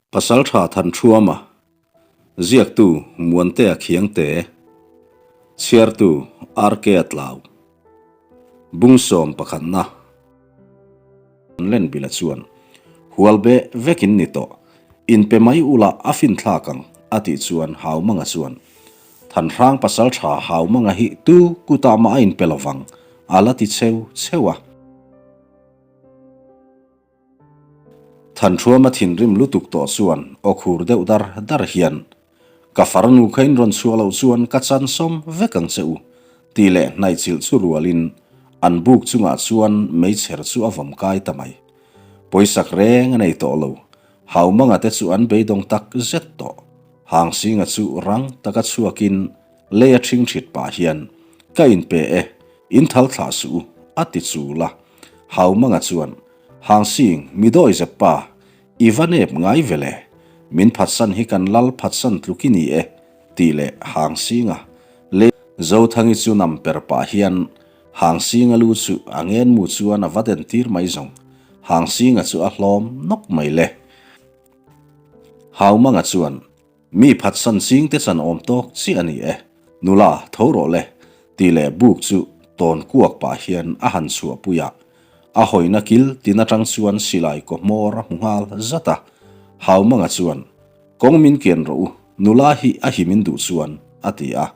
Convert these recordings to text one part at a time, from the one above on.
Pasaltha Thanṭhuama, Ziaktu Muantea Khiangte, Chhiartu RK Tlau, Bungsawm pakhatna, Lenbila chuan, Hual be vekin ni tawh, inpe mai ula a finthlak ang, a tih chuan Haumanga chuan, Thanhrang pasaltha Haumanga hi tu kutah mah a inpe lovang, a la ti cheu cheu a. Thanṭhuama thinrim lutuk tawh chuan aw khur deuh dar dar hian, Ka farnu kha in rawn chhuah loh chuan ka chan sawm vek ang che u, tih leh hnaihchilh chu rualin an buk chungah chuan meichher chu a vawm kai ta mai. Pawisak reng a nei tawh lo, Haumanga te chu an beidawng tak zet tawh. Hangsinga chu rang taka chhuakin lei a ṭhing ṭhit pah hian, Ka inpe e, in thal thlah suh u, a ti chul a. Haumanga chuan, Hangsing, mi dawi zep pa, i va nep ngai ve le, min phatsan hi kan lal phatsan tluk i ni e, tih leh Hangsinga lei Zothangi chu nam per pah hian Hangsinga lu chu a ngenmu chuan a va den tir mai zawng. Hangsinga chu a hlawm nawk mai le. Haumanga chuan, Mi phatsan ching te chan awm tawk chiah a ni e, nula tho rawh le, tih leh buk chu tawn kuak pah hian a han chhuah pui a. A hawina kil tin atang chuan silai kaw hmawr a hmu nghal zat a. Haumanga chuan, Kawng min kian rawh u, nula hi a him in duh chuan, a ti a.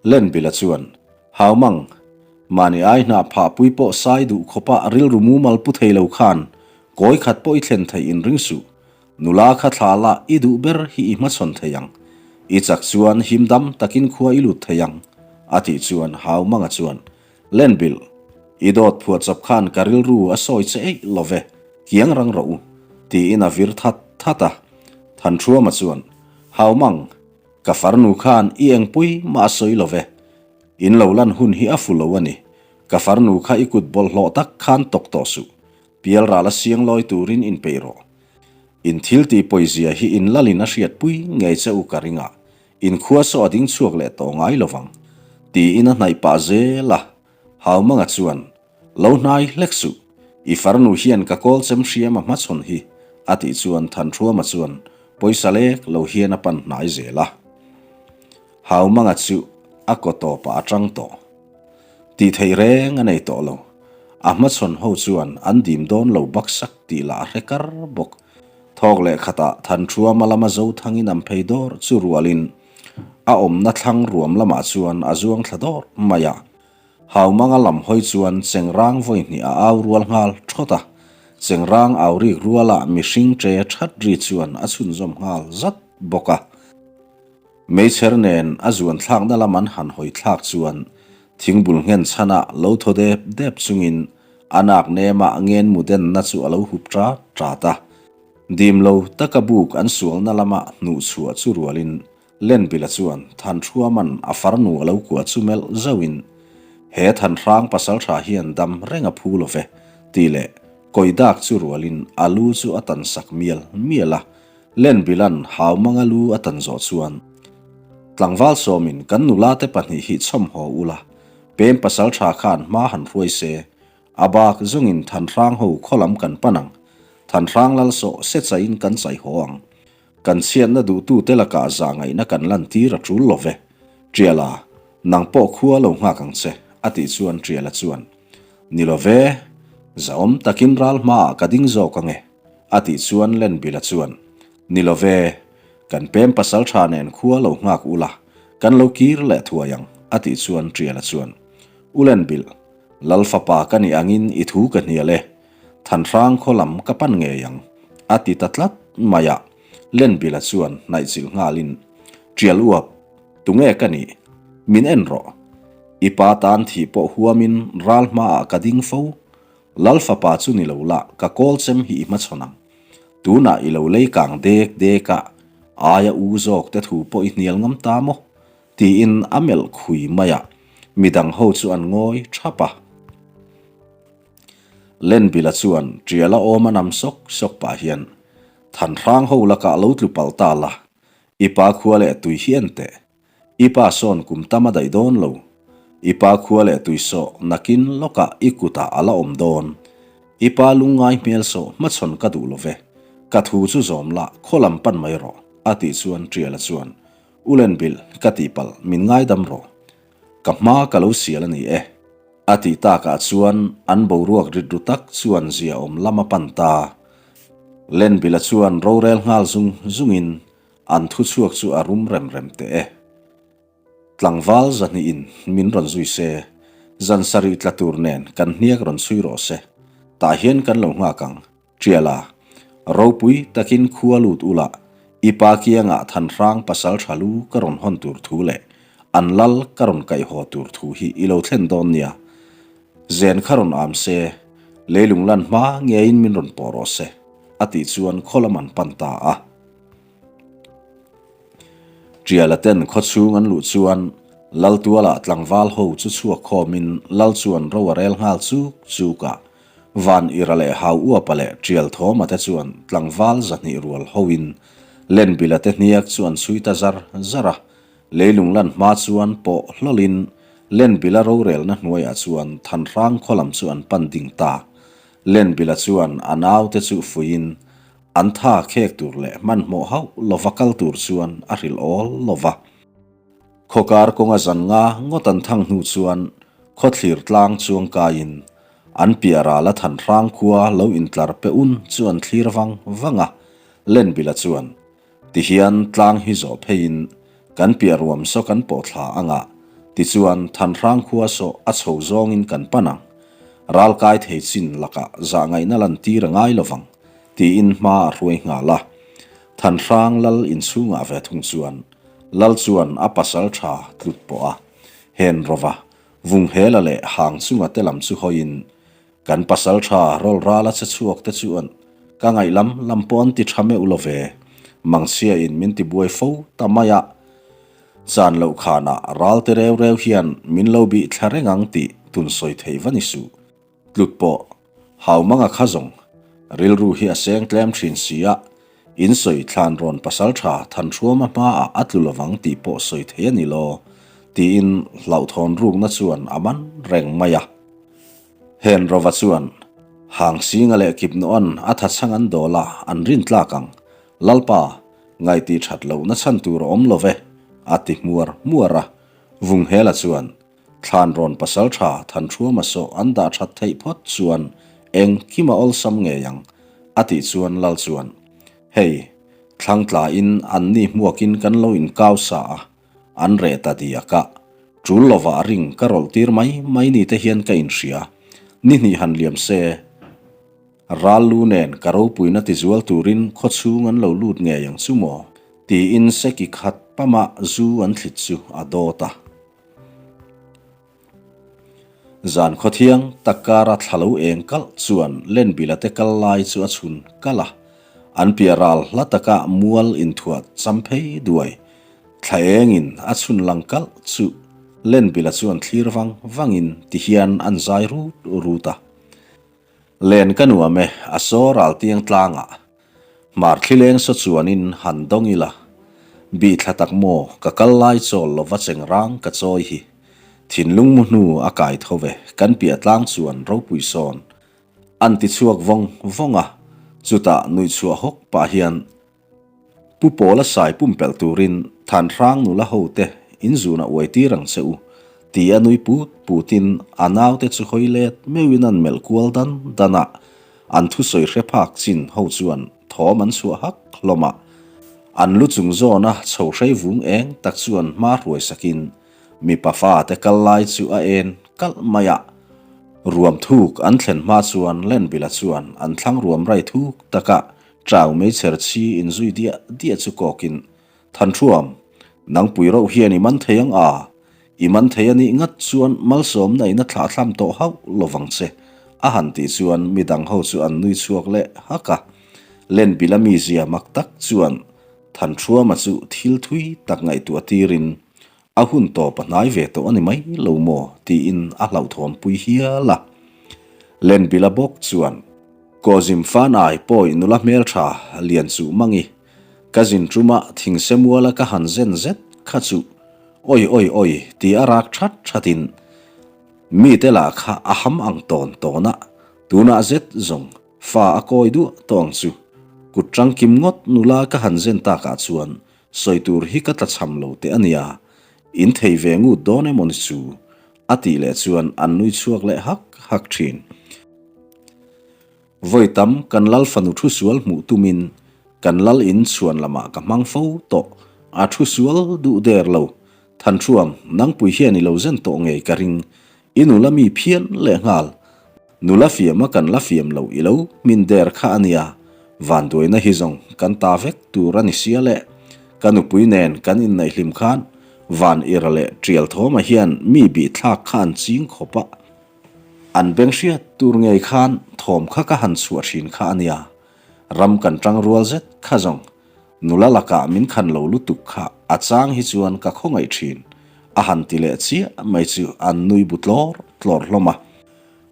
Lenbila chuan, Haumang, mahni ai hnah phah pui pawh sai duh khawpa rilru mumal pu thei lo khan kawi khat pawh i thlen theih in ring suh. Nula kha thla la i duh ber hi i hmachhawn thei ang. I chak chuan him dam takin khua i lut thei ang, a tih chuan Haumanga chuan, Lenbil, i dawt phuahchawp khan ka rilru a sawi che eih lo ve, kiang rang rawh u, tiin a vir that that a. Thanṭhuama chuan, Haumang, Ka farnu khan i engpui mah a sawi lo ve. In lo lan hun hi a fu lo a ni. Ka farnu kha i kut bawlhhlawh tak khan tawk tawh suh. Pial ral a siang lawi turin inpeih rawh. In thil tih pawizia hi in lalin a hriatpui ngei che u ka ring a, in khua saw a ding chhuak leh tawh ngai lo vang. Tiin a hnaih pah zel a. Haumanga chuan, Lo hnai hlek suh, i farnu hian ka kawl chem hriam a hmachhawn hi, a tih chuan Thanṭhuama chuan pawisa lek lo hian a pan hnai zel a. Haumanga chu a kaw tawpah a ṭang tawh. Tih theih reng a nei tawh lo. A hmachhawn ho chuan an dim dawn lo baksak tih lah a hre kar bawk. Thawk leh khatah Thanṭhuama lama Zothangin an phei dawr chu rualin a awmna thlang ruam lamah chuan a zuang thla dawr mai a. Haumanga lam hawi chuan Chengrang vawi hnih a au rual nghal thawt a, Chengrang au rik ruala mihring ṭe ṭhat ri chuan a chhunzawm nghal zat bawk a. Meichher nen a zuan thlakna lam an han hawi thlak chuan thingbul nghen chhanah lo thaw dep dep chungin a nak nemah ngen mu denna chu a lo hup ṭat ṭat a. Dim lo taka buk an sualna lama hnuh chhuah chu rualin Lenbila chuan Thanhruaman a farnu a lo kuah chu melh zauhin, He Thanhrang pasaltha hian dam reng a phu lo ve, tih leh Kawidak chu rualin a lu chu a tan sak mial mial a. Lenbila'n Haumanga lu a tan zawh chuan, Tlangval sawmin kan nulate pahnih hi chhawmhaw ula, pem pasaltha khan hma han hruai se, a bak zawngin Thanhrang ho khaw lam kan pan ang, Thanhrang lal sawh se chaiin kan chaihaw ang. Kan chhiatna duhtute lakah zahngaihna kan lantir a tul lo ve. Ṭiala, nang pawh khua lo nghak ang che, a tih chuan Ṭiala chuan, Ni lo ve, zahawm takin ral hmaah ka ding zawk ang e, a tih chuan Lenbila chuan, Ni lo ve, kan pem pasal ṭha nen khua lo nghak ula, kan lo kir leh thuai ang, a tih chuan Ṭiala chuan, U Lenbil, Lal fapa ka nih angin i thu ka hnial e, Thanhrang khaw lam ka pan ngei ang, a ti ta tlat mai a. Lenbila chuan hnaihchilh nghalin, Ṭial uap, tunge ka nih? Min en rawh. I pa tan thih pawh huamin ral hmaah ka ding fo. Lal fapa chu ni lo la, ka kawl chem hi i hmachhawn ang. Tunah i lo lei kang dek dek a, aia u zawk te thu pawh i hnial ngam ta maw? Tiin a melh khui mai a, midang ho chu an ngawi thap a. Lenbila chuan Ṭiala awm a nam sawk sawk pah hian, Thanhrang ho lakah lo tlu palh ta la, i pa khua leh tui hi en teh. I pa sawn kum tam a daih dawn lo. I pa khua leh tui sawh nakin lawkah i kutah a la awm dawn. I pa lungngai hmel sawh hmachhawn ka duh lo ve. Ka thu chu zawm la, khaw lam pan mai rawh, a tih chuan Ṭiala chuan, U Lenbilh, ka tihpalh, min ngaidam rawh. Ka hma ka lo sial a ni e. A tih takah chuan an boruak rit ru tak chuan ziaawm lam a pan ta. Lenbilha chuan rorel nghal zung zungin an thuchhuak chu a rum rem rem teh e. Tlangval zahnihin min rawn zui se, zan sarih tla tur nen kan hniak rawn chhui rawh se, tah hian kan lo nghak ang, Ṭiala, ropui takin khua lut ula, i pa kiangah Thanhrang pasal ṭha lu ka rawn hawn tur thu leh an lal ka rawn kaih haw tur thu hi i lo thlen dawn nia. Zen kha rawn am se, leilung lan hma ngeiin min rawn pawh rawh se, a tih chuan khaw lam an pan ta a. Ṭiala ten khawchhung an luh chuan Laltuala tlangval ho chu chhuak khawmin Lal chuan ro a rel nghal chuk chuk a. Van Ira leh Hau Uapa leh Ṭial Thawma te chuan tlangval 200 rual hoin Lenbila te hniak chu an chhui ta zar zar a. Leilung lan hma chuan pawh hlawlin Lenbila rorelna hnuaiah chuan Thanhrang khaw lam chu an pan ding ta. Lenbila chuan a naute chu fuiin An tha khek tur leh hmanhmawh hauh lova kal tur chuan a hrilh awl lo va. Khawkar kawnga zan nga ngawt an thang hnu chuan khawthlir tlang chuang kaiin an piah rala Thanhrang khua lo intlar pe un chu an thlir vang vang a, Lenbila chuan tihian tlang hi zawh pheiin kan piah ruam saw kan pawh thla anga tichuan Thanhrang khua saw a chho zawngin kan pan ang. Ral kai thei chin lakah zahngaihna lantir a ngai lovang. Tiin hma a hruai nghal a. Thanhrang lal inchhungah ve thung chuan lal chuan a pasal tha tlut pawh a hen rawva Vunghela leh Hang chunga te lam chu hawiin kan pasal tha rawl rala che chhuak te chuan ka ngaih lam lam pawh an ti tha meuh lo ve, mangchhia in min ti buai fo ta mai a, chan loh khanah ral te reu reu hian min lo bih thla reng ang tih tun sawi thei va ni suh. Tlut pawh Haumanga kha zawng rilru hi a seng tlem thin si a, in sawi thlan rawn pasal tha Thanhruama hmaah a tlu lovang tih pawh sawi thei a ni law, tiin hlauhthawn rukna chuan a man reng mai a. Hen Rova chuan Hangsinga leh Kipnua'n a thachhang an dawl a, an rin tlak ang. Lalpa, ngaih tih that lohna chhan tur a awm lo ve, a ti hmuar hmuar a. Vunghela chuan Thlan rawn pasal tha Thanhruama saw an dah that theih phawt chuan engkim a awlsam ngei ang, a tih chuan Lal chuan, Hei, thlang tlain an ni hmuakin kan lo inkau sa a, an reh ta diak a, tul lovah a ring ka rawlh tir mai mai ni te hian ka inhria, ni hnih han liam se, ral lu nen ka ropuina tizual turin khawchhung an lo lut ngei ang chu maw? tiin seki khat pama zu an thlit chu a dawt a. Zan khawthiang tak kara thla lo eng kalh chuan Lenbila te kal lai chu a chhun kalh a, an piah ral hla taka mual inthuah cham phei duai. Thla engin a chhun lang kalh chu Lenbila chuan thlir vang vangin tihian an zai rut rut a. Len ka nuam e, a saw ral tiang tlangah Hmar thlileng saw chuanin han dawng ila, bih thla tak maw ka kal lai chawl lova cheng rang ka chawi hi. Thinlung mu hnu a kai tho ve kan piah tlang chuan ropui sawn an ti chhuak vawng vawng a, chutah nuih chhuah hawk pah hian Pu Pawla sai pumpelh turin Thanhrang nula ho te in zunah uai tir ang che u ti a nui put putin a naute chu hawi let meuhin an melh kual dan dan a, An thusawi hre phak chin ho chuan thawm an chhuah hak hlawm a, an lu chung zawna chho hrei vung eng tak chuan hma hruai sakin mipa fate kal lai chu a en kalh mai a. Ruam thuk an thlen hma chuan Lenbila chuan an thlang ruam rai thuk taka chau meichher chhi inzui diah diah chu kawkin Thanhruam, nangpui rauh hian i man thei ang a, i man thei a nih ngat chuan malsawmna in a thlahthlam tawh hauh lovang che, a han tih chuan midang ho chu an nui chhuak leh hak a. Lenbila mizia mak tak chuan Thanhruama chu thil thui tak ngaihtuah tirin a hun tawp a hnai ve tawh a ni mai lo maw tiin a hlauhthawnpui hial a. Lenbila bawk chuan Kawzim Fanai pawi nula hmeltha lian chuh mangi Ka zin ṭuma thingse muala ka han zen zet kha chu awi awi awi ti a rak ṭhat ṭhatin mite lah kha a ham ang tawn tawn a, tunah zet zawng fa a kawi duah tawh ang chu. Kut tangkim ngawt nula ka han zen takah chuan sawi tur hi ka tlachham lo teh a nia, in thei ve ngut dawn emaw ni chu? a tih leh chuan an nui chhuak leh hak hak thin. Vawi tam kan lal fanu thu sual hmuh tumin kan lal in chhuan lamah ka hmang fo tawh, a thu sual duh der lo. Thanṭhuam, nangpui hian i lo zen tawh ngei ka ring, i nula mi phian lehnghal. Nula fiam a kan la fiam loh i lo hmin der kha a nia, vanduaina hi zawng kan ta vek tur a ni sia le. Ka nupui nen kan inneihhlim khan van ira leh tial thawmah hian mi bih thlak kha an ching khawp a, an beng hriat tur ngei khan thawm kha ka han chhuah thin kha a nia. Ram kan tang rual zet kha zawng nula lakah min khan lo lutuk kha a chang hi chuan ka khawngaih thin a han ti leh chiah mai chu an nui bu tlawr tlawr hlawm a.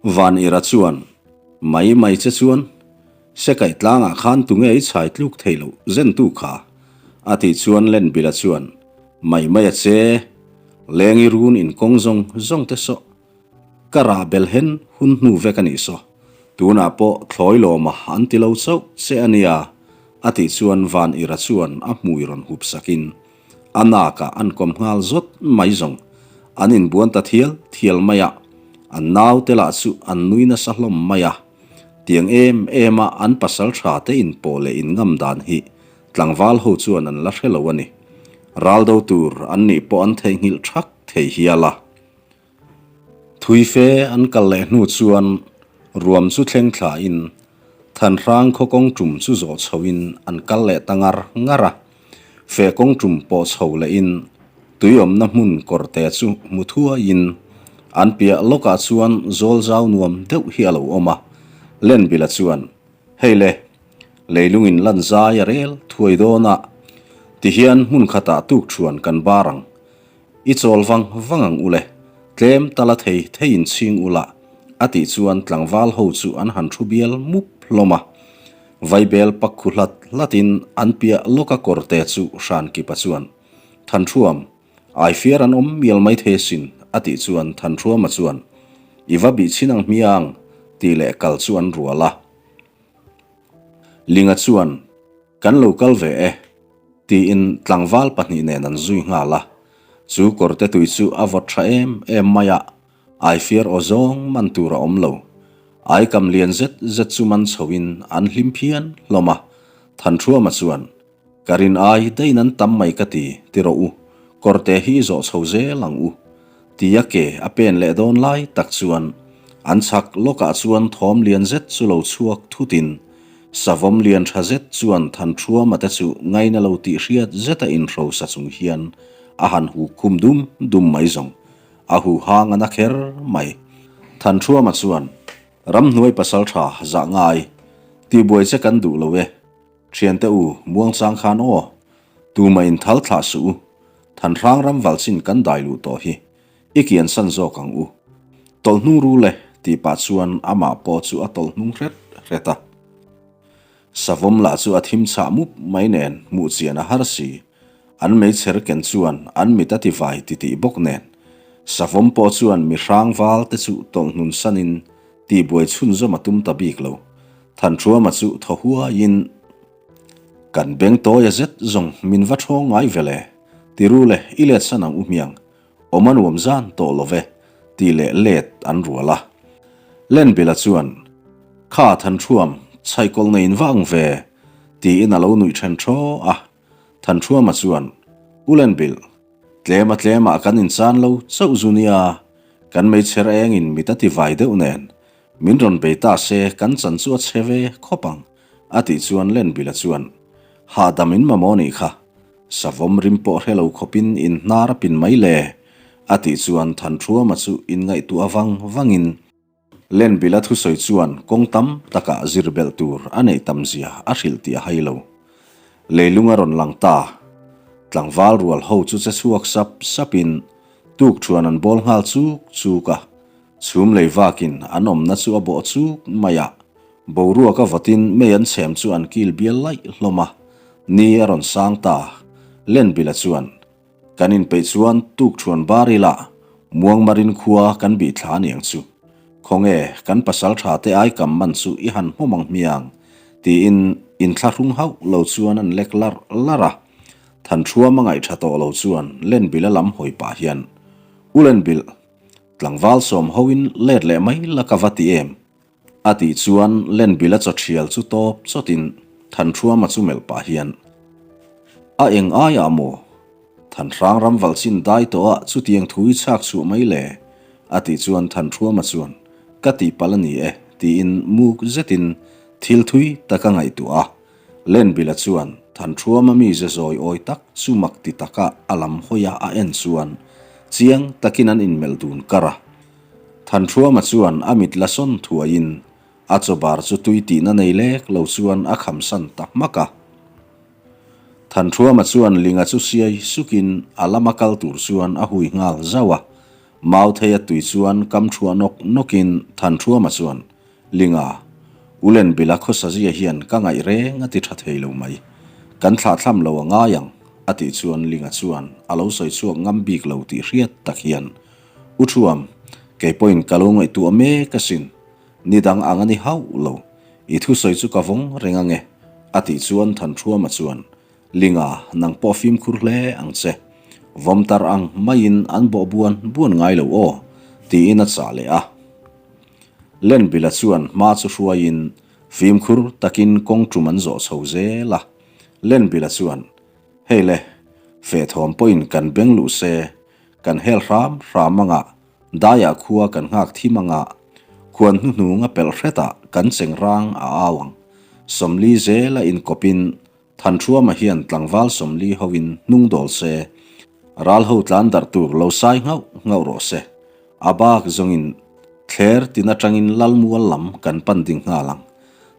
Van Ira chuan, Mai mai che chuan, Sekaih tlangah khan tunge i chhai tluk thei loh zentu kha? a tih chuan Lenbila chuan, Mai mai a che, Lengi run in kawng zawng zawng te saw, ka rah bel hen hun hnu vek a nih saw, tunah pawh thlawi lawma an ti lo chauh che a nia, a tih chuan Van Ira chuan a hmui rawn hup sakin, A nakah an kawm nghal zawt mai zawng. An inbuan ta thial thial mai a, an naute lah chu an nui nasa hlawm mai a. Tiang em em a an pasal tha te inpawh leh inngam dan hi tlangval ho chuan an la hre lo a ni. Ral do tur an nih pawh an theihnghilh thak thei hial a. Thui fe an kal leh hnu chuan ruam chu thleng thlain Thanhrang khaw kawng tum chu zawh chhoin an kal leh ta ngar ngar a. Feh kawng tum pawh chho lehin tui awmna hmun kawrte chu hmu thuaiin an piah lawkah chuan zawl zau nuam deuh hi a lo awm a. Lenbila chuan, Hei le, leilungin lan zai a rel thuai dawn a, tihian hmun khatah tukṭhuan kan bar ang. I chawl vang vang ang u le, tlem tala thei thei in chhing u la, a tih chuan tlangval ho chu an han thu bial mup hlawm a. Vaibel pak khu hlat hlat in an piah lawk a kawrte chu hran kipa chuan, Thanṭhuam, aifiar an awm mial mai thei asin, a tih chuan Thanṭhuama chuan, I va bih chhin ang hmiang, tih leh kal chu an rual a. Linga chuan, Kan lo kal ve e, tiin tlangval pahnih nen an zui nghal a. Chu kawrte tui chu a vawt tha em em mai a, aifiar aw zawng man tur a awm lo. Aikam lian zet zet chu man chhoin an hlim phian hlawm a. Thanṭhuama chuan, Ka rin ai dain an tam mai ka ti, ti rawh u, kawrte hi i zawh chho zel ang u. Tia ke a pen leh dawn lai tak chuan an chhak lawkah chuan thawm lian zet chu lo chhuak thutin savawm lian tha zet chuan Thanṭhuama te chu ngaina lo tih hriat zeta inhrosa chung hian a han huk khum dum dum mai zawng a hu hang a na kher mai. Thanṭhuama chuan ramhnuai pasalṭha zah ngai tihbuai che kan duh lo e. Thiante u, muangchang khan aw, tumah in thal thlah suh u, Thanhrang ram valchin kan dai luh tawh hi, i kian san zawk ang u. Tawlh hnung ru le, tih pah chuan amah pawh chu a tawlh hnung hret hret a. Savawm lah chu a thim chhah mup mai nen hmuh chian a har si, an meichher ken chuan an mit a ti vai titih bawk nen, Savawm pawh chuan mi hrang val te chu tawlh hnun sanin tihbuai chhunzawm a tum ta bik lo. Thanṭhuama chu thaw huaiin, Kan beng tawia zet zawng min va ṭhawng ngai ve le, ti ru le i let san ang u hmiang, awm a nuam zan tawh lo ve, tih leh let an rual a. Lenbila chuan, Kha Thanṭhuam, chhaihkawlh nei in va ang ve, tiin a lo nuih ṭhen ṭhaw a. Thanṭhuama chuan, U Lenbil, tlema tlemah kan inchan lo chauh zu nia, kan meichher engin mit a ti vai deuh nen, Min rawn bei ta se kan chan chu a chhe ve khawp ang, a tih chuan Lenbila chuan, Hahdam in mamawh nih kha, savawm rim pawh hre lo khawpin in hnar a pin mai le, a tih chuan Thanṭhuama chu inngaihtuah vang vangin Lenbila thusawi chuan kawng tam takah zir belh tur a neih tam zia a hrilh tih a hai lo. Leilung a rawn lang ta. Tlangval rual ho chu che chhuak sap sapin tukṭhuan an bawl nghal chuk chuk a. Chhum lei vakin an awmna chu a bawh chuk mai a, boruak a vawtin mei an chhem chu an kil bial laih hlawm a, ni a rawn sang ta. Lenbila chuan, Kan inpeih chuan tukṭhuan bar ila, Muangmarin khua kan bih thla aniang chu. Khawnge, kan pasal tha te aikam man chu i han hmawm ang hmiang, tiin. Inthlahrung hauh lo chuan an lek larh larh a. Thanṭhuam a ngaihṭha tawh lo chuan Lenbila lam hawi pah hian, U Lenbil, tlangval sawm hoin let leh mai la ka va ti em? A tih chuan Lenbila chawṭhial chu tawp chawtin Thanṭhuama chu melh pah hian, A eng aiah maw? Thanhrang ram valchin dai tawh ah chutiang thu i chhak chhuah mai le? A tih chuan Thanṭhuama chuan, Ka tihpalh a ni e, tiin muk zetin thil thui tak a ngaihtuah a. Lenbila chuan Thanṭhuama mize zawi awi tak chu mak ti taka a lam hawi a a en chuan chiang takin an inmelh dun kar a. Thanṭhuama chuan a mit la sawn thuaiin a chaw bar chu tui tihna nei lek lo chuan a khamsan ta hmak a. Thanṭhuama chuan Linga chu siai sukin a lama kal tur chuan a hui nghal zauh a. Mautheia tui chuan kam ṭhuah nawk nawkin Thanṭhuama chuan Linga, U Lenbila khawsazia hian ka ngaih reng a ti tha thei lo mai. Kan thlahthlam lo a ngai ang, a tih chuan Linga chuan a lo sawi chhuak ngam bik lo tih hriat tak hian, U Thuam, kei pawhin ka lo ngaihtuah mek asin. Ni dang ang a ni hauh lo. I thusawi chu ka vawng reng ange, a tih chuan Thanṭhuama chuan, Linga, nang pawh fimkhur hle ang che. Vawm tar ang maiin an bawh buan buan ngai lo aw, tiin a chah leh a. Lenbila chuan hma chu hruaiin fimkhur takin kawng tum an zawh chho zel a. Lenbila chuan, Hei le, feh thawm pawhin kan beng luh se, kan hel hram hram anga daiah khua kan nghak thim anga khuan hnuhnung a pelh hretah kan cheng rang a au ang. 40 zela inkawpin Thanṭhuama hian tlangval 40 hoin hnung dawl se, ral ho tlan darh tur lo sai nghauh nghauh rawh se. A bak zawngin thler tin atangin Lalmual lam kan pan ding nghal ang.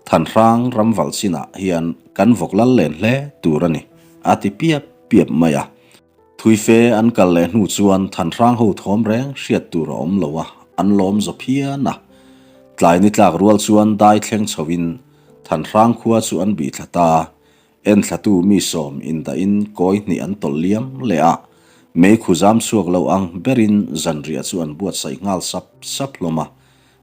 Thanhrang ram valh chinah hian kan vawk lal len hle tur a ni, a ti piap piap mai a. Thuife an kal leh hnu chuan Thanhrang ho thawm reng hriat tur a awm lo a, an lawm zaw phian a. Tlai ni tlak rual chuan dai thleng chhoin Thanhrang khua chu an bih thla ta. Enthlatu mi sawm indahin kawi hnih an tawlh liam leh a, meikhu zam chhuak lo ang berin zanriah chu an buatsaih nghal sap sap hlawm a.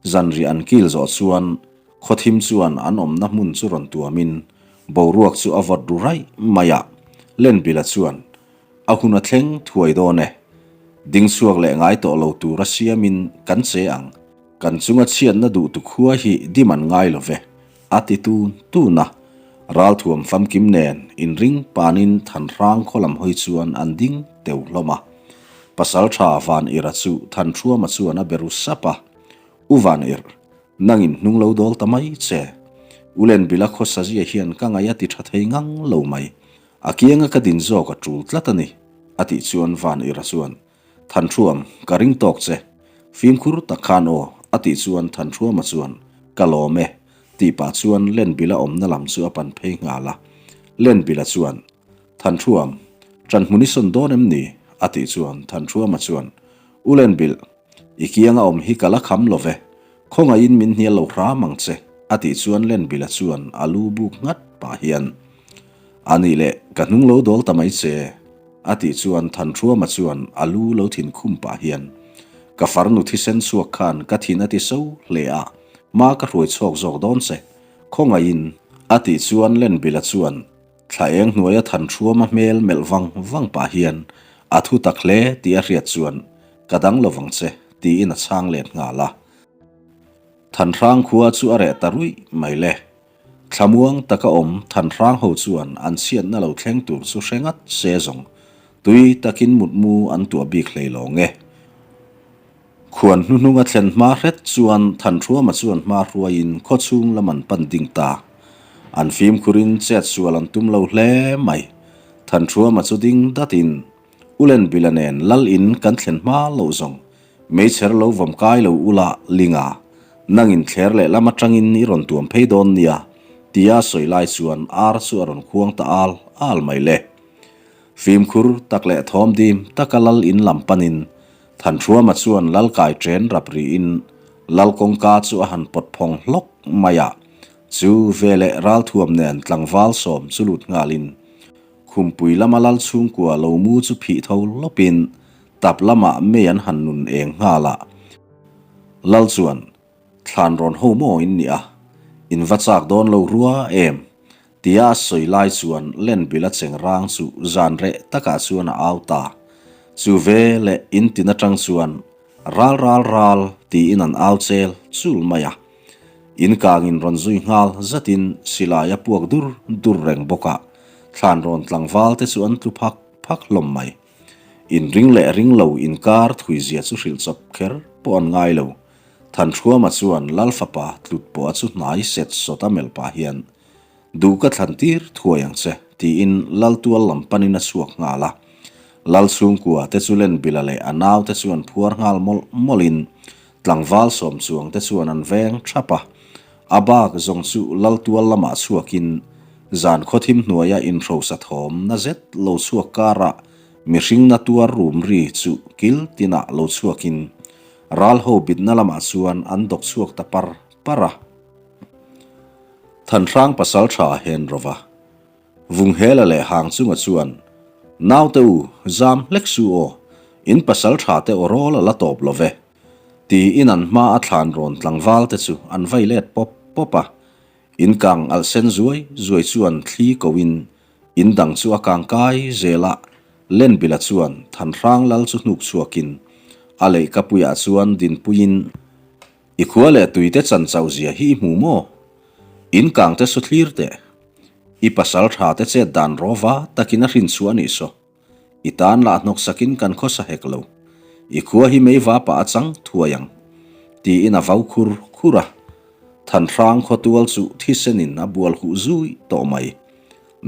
Zanriah an kil zawh chuan khawthim chuan an awmna hmun chu rawn tuamin boruak chu a vawt ru raih mai a. Lenbila chuan, A hun a thleng thuai dawn e. Ding chhuak leh ngai tawh lo tura siamin kan che ang. Kan chunga chhiatna duh tu khua hi dim an ngai lo ve, a ti tun tun a. Ralthuam famkim nen inring panin Thanhrang khaw lam hawi chuan an ding teu hlawm a. Pasaltha Van Ira chu Thanṭhuama chuan a be ru sap a, U Van Ir, nangin hnung lo dawl ta mai che. U Lenbila khawsazia hian ka ngaih a ti tha thei ngang lo mai. A kianga ka din zawk a tul tlat a ni, a tih chuan Van Ira chuan, Thanṭhuam, ka ring tawk che. Fimkhur tak khan aw, a tih chuan Thanṭhuama chuan, Ka lawm e, tih pah chuan Lenbila awmna lam chu a pan phei nghal a. Lenbila chuan, Thanṭhuam, ṭanhmun i sawn dawn em ni? a tih chuan Thanṭhuama chuan, U Lenbil, i kianga awm hi ka la kham lo ve, Khawngaihin min hnial lo hram ang che, a tih chuan Lenbila chuan a lu buk nghat pah hian, A nih leh, ka hnung lo dawl ta mai che, a tih chuan Thanṭhuama chuan a lu lo thin khum pah hian, Ka farnu thisen chhuak khan ka thin a ti so hle a, ma ka hruai chhawk zawk dawn che, khawngaihin, a tih chuan Lenbila chuan thla eng hnuaia Thanṭhuama hmel melh vang vang pah hian a thu tak hle tih a hriat chuan, Ka dang lo vang che, tiin a chhang let nghal a. Thanhrang khua chu a reh ta ruih mai le. Thlamuang taka awm Thanhrang ho chuan an chhiatna lo thleng tur chu hre ngat se zawng. Tui takin mutmu an tuah bik hlei lawng e. Khuan hnuhnung a thlen hma hret chuan Thanhruama chuan hma hruaiin khawchhung lam an pan ding ta. An fimkhurin chet sual an tum lo hle mai. Thanhruama chu ding datin Ulen Bila nen lal in kan thlen hma loh zawng meichher lo vawm kai lo ula Linga, nangin thler leh lam atangin i rawn tuam phei dawn nia, tia sawi lai chuan ar chu a rawn khuang ta al al mai le. Fimkhur tak leh thawm dim taka lal in lam panin Thanhruama chuan lal kai chen rap riin lal kawngka chu a han pawt phawng hlawk mai a, chu veleh ralthuam nen tlangval sawm chu lut nghalin Khumpui lama lal chhungkua lo mu chu phih tho lawpin tap lamah mei an han nun eng nghal a. Lal chuan, Thlan rawn ho maw in nih a? In va chak dawn lo rua em? Tia a sawi lai chuan Lenbila chengrang chu zan reh takah chuan a au ta. Chu ve leh in tin atang chuan Ral ral ral tiin an au chel chul mai a. In kangin rawn zui nghal zatin silai a puak dur dur reng bawk a, thlan rawn tlangval te chu an tlu phak phak hlawm mai. In ring leh ring lo inkar thuizia chu hrilh chawp kher pawh an ngai lo. Thanhruama chuan Lal fapa tlut pawh a chu hnai set sawt a melh pah hian, Duh ka thlan tir thuai ang che, tiin Lal tual lam panin a chhuak nghal a. Lal chhungkua te chu Lenbila leh a naute chuan phuar nghal mawlh mawlhin tlangval sawm chuang te chuan an veng thap a. A bak zawng chu Lal tual lamah chhuakin zan khawthim hnuaia inhrosa thawm na zet lo chhuak karah mihring na tuar rum ri chu kil tinah lo chhuakin ral ho bitna lamah chuan an dawk chhuak ta par par a. Thanhrang pasal tha hen rawva. Vunghela leh hang chunga chuan, Naute u, zam hlek su aw, in pasal tha te aw rawl a la tawp lo ve. Tiin an hma a thlan rawn tlangval te chu an vai let pawp pawp a. In kang alh sen zuai zuai chuan thli ko in in dang chu a kang kai zel a, Lenbila chuan Thanhrang lal chu hnuk chhuak in a leihkapuiah chuan dinpuiin, I khua leh tuite chan chauh zia hi i hmu maw? In kang te su thlir teh. I pasal tha te chet dan rawva takin a hrin chhuah anih saw. I tan lah hnawk sakin kan khawsa hek lo. I khua hi mei va pah a chang thuai ang. Tiin a vau khur khur a. Thanhrang khawtual chu thisenin a bual huh zui tawh mai.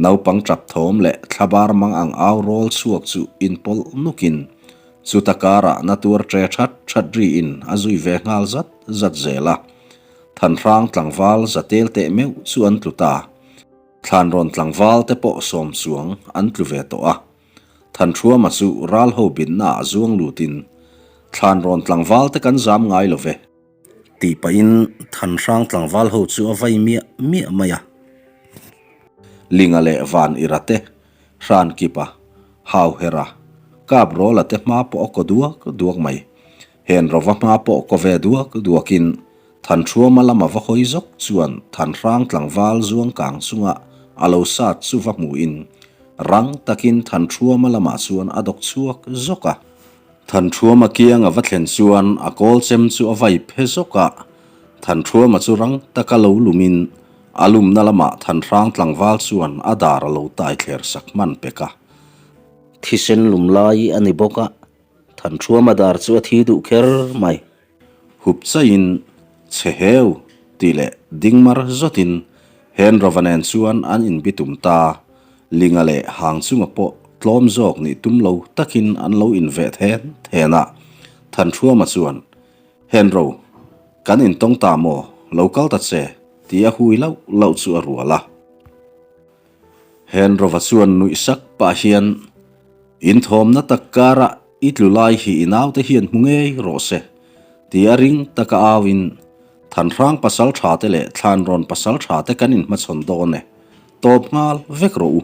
Naupang tap thawm leh thlabar mang ang au rawl chhuak chu inpawlh nukin chuta karah na tuar tre that that riin a zui ve nghal zat zat zel a. Thanhrang tlangval za tel teh meuh chu an tlu ta. Thlanrawn tlangval te pawh sawm chuang an tlu ve tawh a. Thanhruama chu ral ho binna ah zuang lutin, Thlanrawn tlangval te kan zam ngai lo ve. Tih pahin Thanhrang tlangval ho chu a vai miah miah mai a. Linga leh Van Ira te, Hran Kipa, Hau Hera, Kap Rawla te hma pawh a kaw duak duak mai. Hen Rova hma pawh kaw ve duak duakin Thanhruama lama va hawi zawk chuan Thanhrang tlangval zuang kang chunga a lo sat chu va hmuhin rang takin Thanhruama lamah chuan a dawk chhuak zawk a. Thanṭhuama kiang a va thlen chuan a kawl chem chu a vai phe zawk a, Thanṭhuama chu rang taka lo lumin a lumna lamah Thanhrang tlangval chuan a dar a lo tai thler sak hman pek a. Thisen lum lai a ni bawk a, Thanṭhuama dar chu a thi duh kher mai. Hup chaiin, Chhe heu! tih leh ding mar zawtin Henrova nen chuan an inbitum ta. Linga leh hang chunga pawh tlawm zawk nih tum lo takin an lo inveh then then a. Thanhruama chuan, Henro, kan intawng ta maw? Lo kal ta che, ti a hui lauh lauh chu a rual a. Henrova chuan nuih sak pah hian, Inthawmna tak karah I tlu lai hi i naute hian hmu ngei rawh se, ti a ring taka auin Thanhrang pasal tha te leh Thlanrawn pasal tha te kan inhmachhawn dawn e, tawp nghal vek rawh u.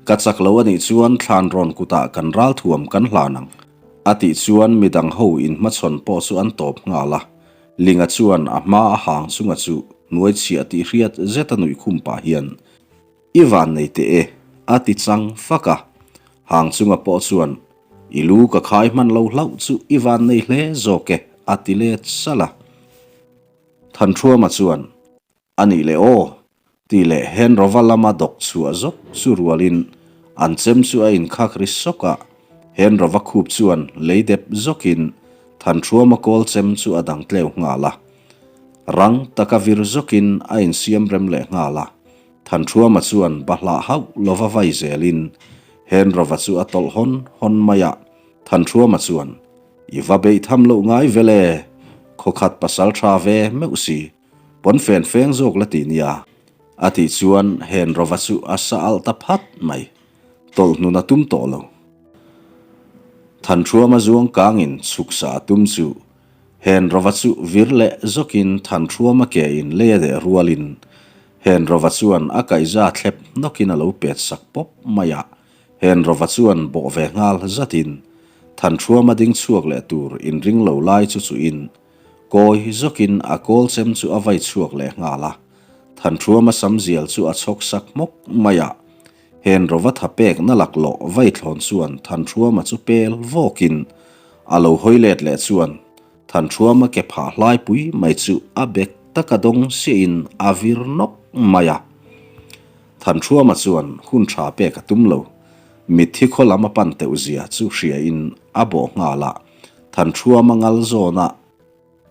Ka chak lo a nih chuan Thlanrawn kutah kan ralthuam kan hlan ang, a tih chuan midang ho inhmachhawn pawh chu an tawp nghal a. Linga chuan a hma a hang chunga chu hnuai chhiah tih hriat zeta nuih khum pah hian, I van nei teh e, a ti chang fak a. Hang chunga pawh chuan, I lu ka khai hman lo hlauh chu i van nei hle zawk e, a ti let salh a. Thanhruama chuan, A nih leh aw, tih leh Henrova lama dawk chhuah zawk chu rualin an chem chu a inkhak ri sawk a. Henrova khup chuan lei dep zawkin Thanhruama kawl chem chu a dang tleu nghal a. Rang taka vir zawkin a insiam rem leh nghal a. Thanṭhuama chuan bahlah hauh lova vai zelin Henrova chu a tawlh hawn hawn mai a, Thanṭhuama chuan, I va beih tham loh ngai vel e, khawkhat pasal tha ve meuh si, pawn fen feng zawk la ti nia, a tih chuan Henrova chu a sa alh ta phat mai, tawlh hnun a tum tawh lo. Thanṭhuama zuang kangin chhuk sa a tum chu Henrova chu vir leh zawkin Thanhruama ke in lei a deh rualin Henrova chuan a kaihza thlep hnawkin a lo pet sak pawp mai a, Henrova chuan bawh ve nghal zatin Thanhruama ding chhuak leh tur inring lo lai chu chuhin kawi zawkin a kawl chem chu a vai chhuak leh nghal a. Thanṭhuama samzial chu a chhawk sak hmawk mai a. Hen rova tha pekna laklawh vaithlawn chuan Thanṭhuama chu pel vawkin a lo hawi let leh chuan Thanṭhuama ke phah hlaipui mai chu a bek taka dawng siahin a vir nawk mai a. Thanṭhuama chuan hun tha pek a tum lo. Mitthi khaw lam a pan teuh zia chu hriain a bawh nghal a, Thanṭhuama ngal zawna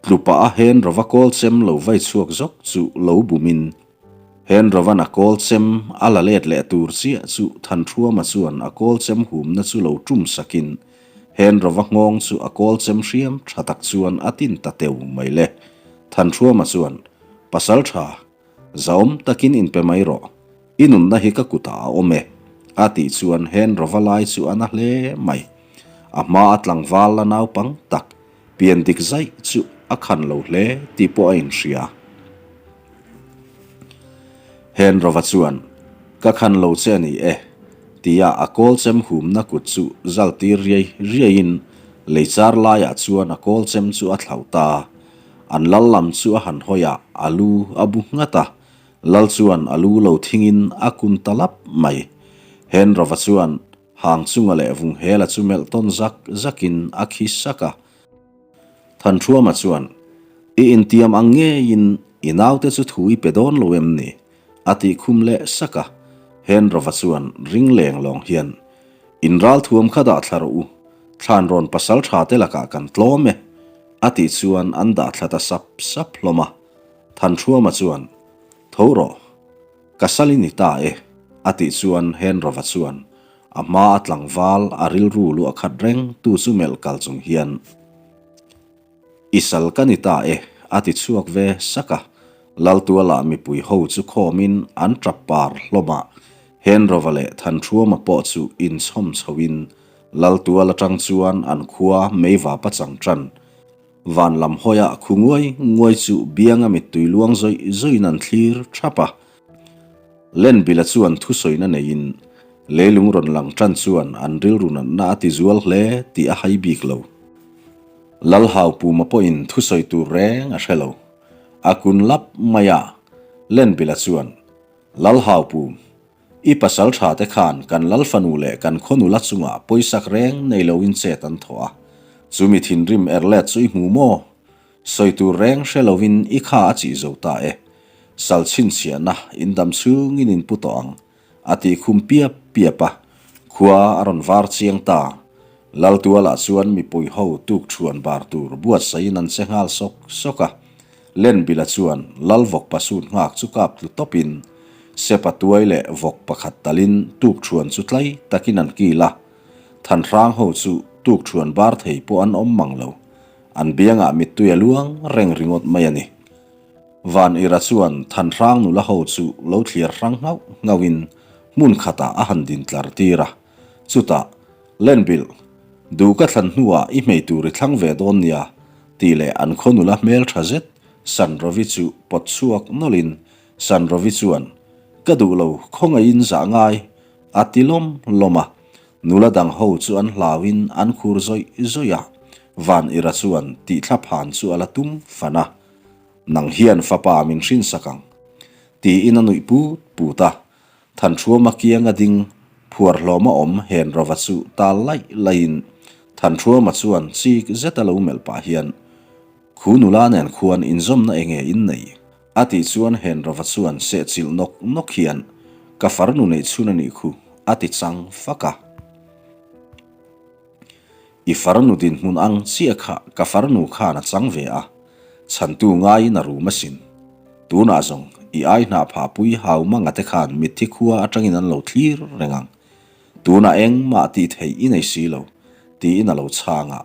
Tlupa a hen rova kawl chem lo vai chhuak zawk chu lo bumin, hen rovan a kawl chem a la let leh tur chiah chu Thanṭhuama chuan a kawl chem humna chu lo tum sakin, hen rova nghawng chu a kawl chem hriam tha tak chuan a tin ta teu mai le. Thanṭhuama chuan, Pasal tha, Zaawm takin inpe mai rawh, i nunna hi ka kutah a awm e, a tih chuan hen rova lai chu a na hle mai. A hma a tlangval la naupang tak, pian dik zaih chu a khan lo hle tih pawh a inhria. Hen rova chuan, Ka khan lo che a ni e, tia a kawl chem humna kut chu zal tir riai riaiin lei char laiah chuan a kawl chem chu a thlauh ta. An lal lam chu a han hawi a, a lu a bu nghat a. Lal chuan a lu lo thingin a kun ta lap mai. Henrova chuan hang chunga leh Vunghela chu melh tawn zak zakin a khi sak a. Thanṭhuama chuan, I intiam ang ngeiin i naute chu thu i pe dawn lo em ni? a tih khum leh sak a. Henrova chuan ring leng lawng hian, In ralthuam kha dah thla rawh u, thlan rawn pasal tha te lakah kan tlawm e. A tih chuan an dah thla ta sap sap hlawm a. Thanṭhuama chuan, Tho rawh, ka sal i ni ta e, a tih chuan Henrova chuan a hma a tlangval a rilru luah khat reng tu chu melh kal chung hian, I sal ka ni ta e, a ti chhuak ve sak a. Laltuala mipui ho chu khawmin an tap par hlawm a. Henrova leh Thanṭhuama pawh chu inchhawm chhoin Laltual atang chuan an khua meivap a chang tan. Van lam hawiah khu nguai nguai chu bianga mittui luang zawih zawihin an thlir thap a. Lenbila chuan thusawina neiin leilung rawn lang tan chuan an rilru natna a ti zual hle tih a hai bik lo. Lalhaupuma pawhin thusawi tur reng a hre lo. A kun lap mai a, Lenbila chuan, Lalhaupum, I pasal tha te khan kan lal fanu leh kan khaw nula chungah pawisak reng nei loin chet an thawh a, chumi thinrim er let chu i hmu maw? Sawi tur reng hre loin i kha a chih zo ta e. Sal chhinchhiahna in dam chhungin in pu tawh ang, a tih khum piap piap a, khua a rawn var chiang ta. Laltualah chuan mipui ho tuk thuan bar tur buatsaihin an che nghal sawk sawk a. Lenbila chuan Lal vawk pasut nghak chu kap tlu tawpin Sepa tuai leh vawk pakhat talin tuk thuan chu tlai takin an kil a. Thanhrang ho chu tuk thuan bar thei pawh an awm mang lo. An biangah mittui a luang reng ringawt mai a ni. Van Ira chuan Thanhrang nula ho chu lo thliar hrang nghauh nghauhin hmun khatah a han din tlar tir a. Chutah, Lenbil, duh ka thlan hnuah i hmei tur i thlang ve dawn nia, tih leh an khaw nula hmel tha zet Sanrovi chu pawt chhuak nawlhin Sanrovi chuan, Ka duh lo, khawngaihin zah ngai, a ti lawm lawm a. Nula dang ho chu an hlauhin an khur zawih zawih a, Van Ira chuan tih thla phan chu a la tum fan a. Nang hian fapa min hrinsak ang, tiin a nuih put put a. Thanṭhuama kianga ding phuar hlawma awm hen rova chu tal laih laihin Thanṭhuama chuan chik zeta lo melh pah hian, Khu nula nen khuan inzawmna enge in nei? a tih chuan hen rova chuan sehchilh nawk nawk hian, Ka farnu neih chhun a nih khu, a ti chang fak a. I farnu dinhmun ang chiah kha ka farnu khan a chang ve a, chhantu ngaiin a rum asin. Tunah zawng i ai hnah phahpui hau manga te khan mitthi khua atangin an lo thlir reng ang. Tunah engmah tih theih i nei si lo, tiin a lo chhang a.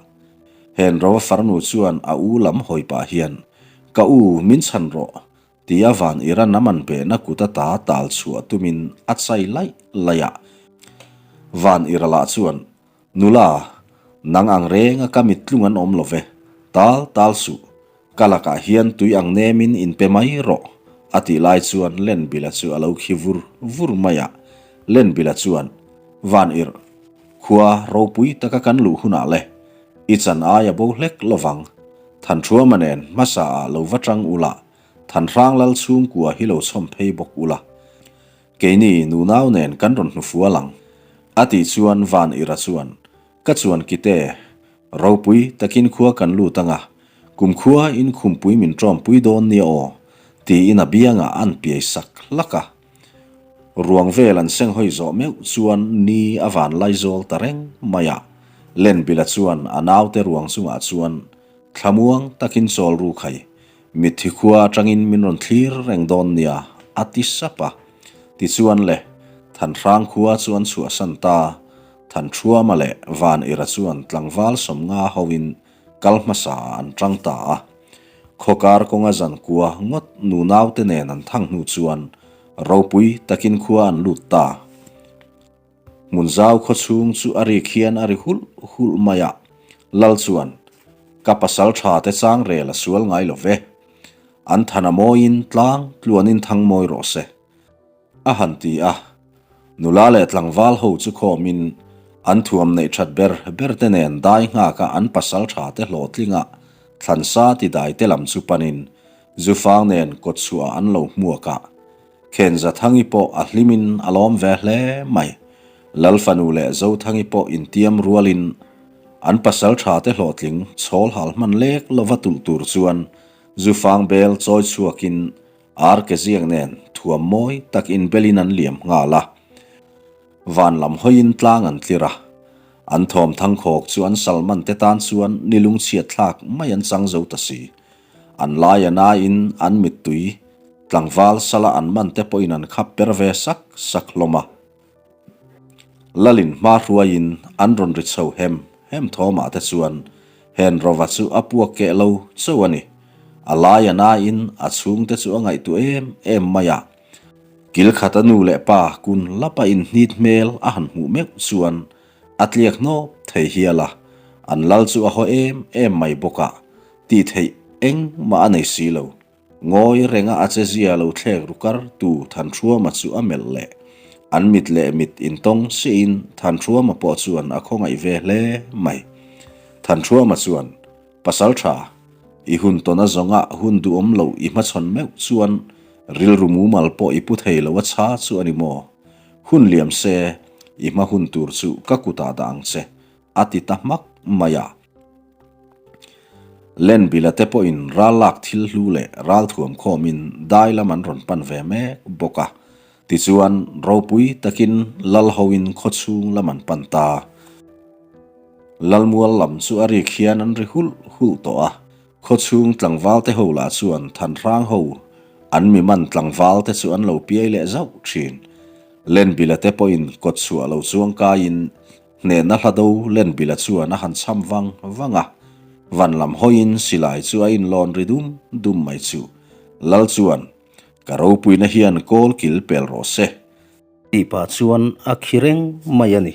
Henrova farnu chuan a u lam hawi pah hian, Ka u, min chhan rawh, Tia van Iran a man behna kut ata tal chhuah tumin a chai laih laih a. Van Ira lah chuan, Nula, nang ang renga ka mittlung an awm lo ve, tal tal suh, ka lakah hian tui ang nemin inpe mai rawh, a tih lai chuan Lenbila chu a lo khi vur vur mai a. Lenbila chuan, Van Ir, khua ropui taka kan luh hunah le, i chan ai a bo hlek lovang, Thanṭhuama nen hmasa ah lo va ṭang ula. Thanhrang lal chhungkua hi lo chhawm phei bawk ula. Keini nunau nen kan rawn hnufual ang. A tih chuan Van Ira chuan, Ka chuan kite, ropui takin khua kan lut anga, kumkhua in khumpui min ṭawmpui dawn nia aw, tiin a biangah an piai sak hlak a. Ruang vel an seng hawi zawh meuh chuan ni a van laizawl ta reng mai a. Lenbila chuan a naute ruang chungah chuan thlamuang takin chawl ru khai, mitthi khua atangin min rawn thlir reng dawn nia a ti sap a. Tichuan le, Thanhrang khua chu an chhuahsan ta, Thanṭhuama leh Van Ira chuan tlangval 50 hoin kal hmasa ah an ṭang ta a. Khawkar kawnga zan kua ngawt nunaute nen an thang hnu chuan ropui takin khua an lut ta. Hmunzau khaw chhung chu a rik hian a ri hulh hulh mai a, Lal chuan, Ka pasal tha te chang rel a sual ngai lo ve. An than a mawiin tlang tluanin thang mawi rawh se. A han ti a, nula leh tlangval ho chu khawmin an thuam neih that ber ber te nen dai nghaka an pasal tha te hlawhtlinga thlansa ti dai te lam chu panin Zufang nen kawtchhuah an lo hmuak a, Khenzathangi pawh a hlimin a lawm ve hle mai. Lalfanu leh Zothangi pawh intiam rualin an pasal tha te hlawhtling chhawl hal hman lek lova tulh tur chuan Zufang bel chawi chhuakin Ar ke ziak nen thuam mawi tak inbelin an liam nghal a. Van lam hawiin tlang an tlir a. An thawm thangkhawk chu an Salman te tan chuan ni lungchhiat thlak mai an chang zo ta si. An lai a nain an mittui tlangval sala an man te pawhin an khap per ve sak sak hlawm a. Lalin hma hruaiin an rawn ri chho hem hem thawmah te chuan hen rova chu a puak keh lo cho a ni. A lai a nain a chhungte chu a ngaihtuah em em mai a. Kil khat a nu leh pa kun lapa inhnit hmel a han hmuh meuh chuan a tliak hnawp thei hial a, an lal chu a haw em em mai bawk a, tih theih engmah a nei si lo. Ngawi renga a chezia lo thlek ru kar tu Thanhruama chu a melh leh. An mit leh mit intawng siahin Thanhruama pawh chuan a khawngaih ve hle mai. Thanhruama chuan, Pasal tha, i hun tawn a zawnga hun duhawm loh i hmachhawn meuh chuan rilru mumal pawh i pu thei lo a chha chu a ni maw? Hun liam se, i hma hun tur chu ka kutah dah ang che, a ti ta hmak mai a. Lenbila te pawhin ral lak thil hlu leh ral thuam khawmin dai lam an rawn pan ve mek bawk a. Tichuan, ropui takin lal hoin khawchhung lam an pan ta. Lalmual lam chu a rik hian an ri hulh hulh tawh a. Khawchhung tlangval te ho lah chuan Thanhrang ho an mi man tlangval te chu an lo piai leh zauh thin. Lenbila te pawhin kawtchhuah lo chuang kaiin Hnehna hlado Lenbila chuan a han cham vang vang a, van lam hawiin silai chu a inlawn ri dum dum mai chu. Lal chuan, Ka ropuina hian kawl kil pel rawh se. Tih pah chuan a khi reng mai a ni.